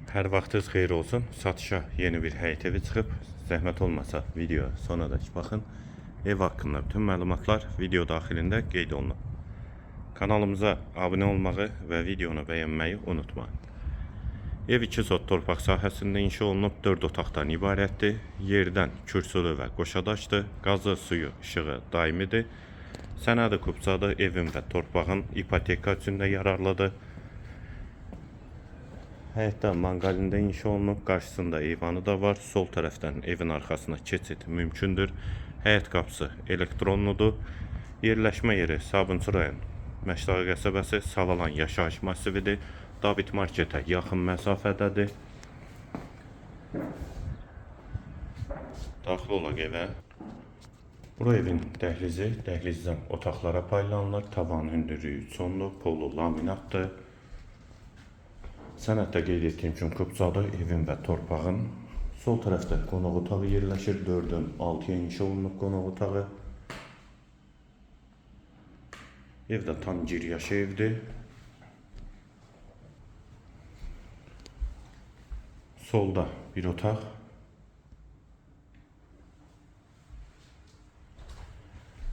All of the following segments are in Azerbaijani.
Hər vaxtınız xeyir olsun. Satışa yeni bir həyət evi çıxıb. Zəhmət olmasa video sonadək baxın. Ev haqqında bütün məlumatlar video daxilində qeyd olunub. Kanalımıza abunə olmağı və videonu bəyənməyi unutmayın. Ev 2 sot torpaq sahəsində inşa olunub, 4 otaqdan ibarətdir. Yerdən kürsülü və qoşadaşdır. Qazı, suyu, işığı daimidir. Sənədi kupçadır, evin və torpağın ipoteka üçün də yararlıdır. Həyətdə manqalində inşa olunub, qarşısında eyvanı da var. Sol tərəfdən evin arxasına keçid mümkündür. Həyət qapısı elektronludur. Yerləşmə yeri Sabunçu rayon Məşdağı qəsəbəsi Savalan yaşayış massividir. David marketə yaxın məsafədədir. Daxil olaq evə. Bura evin dəhlizi, dəhlizdən otaqlara paylanılır. Tavan hündürlüyü 3,10-dur, polu laminatdır. Sənəddə qeyd etdiyim kimi kupçadır evin və torpağın. Sol tərəfdə qonaq otağı yerləşir. 4-ün 6-ya inşa olunub qonaq otağı. Ev də tam giryaşı evdir. Solda bir otaq.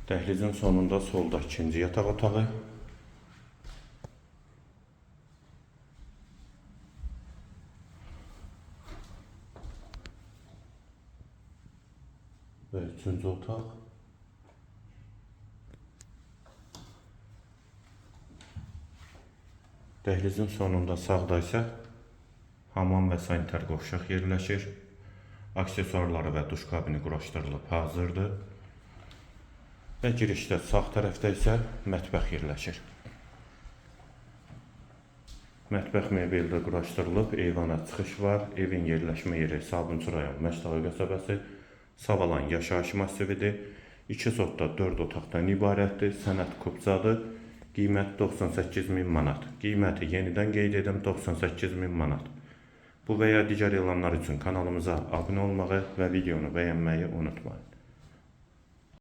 Dəhlizin sonunda solda ikinci yataq otağı. Və üçüncü otaq. Dəhlizin sonunda sağda isə hamam və sanitar qovşaq yerləşir. Aksesuarları və duş kabini quraşdırılıb hazırdır. Və girişdə sağ tərəfdə isə mətbəx yerləşir. Mətbəx mebeli də quraşdırılıb, eyvana çıxış var. Evin yerləşmə yeri Sabunçu rayon Məşdağı qəsəbəsi Savalan yaşayış massividir. 2 sotda 4 otaqdan ibarətdir. Sənəd kupçadır. Qiymət 98 min manat. Qiyməti yenidən qeyd edim 98 min manat. Bu və ya digər elanlar üçün kanalımıza abunə olmağı və videonu bəyənməyi unutmayın.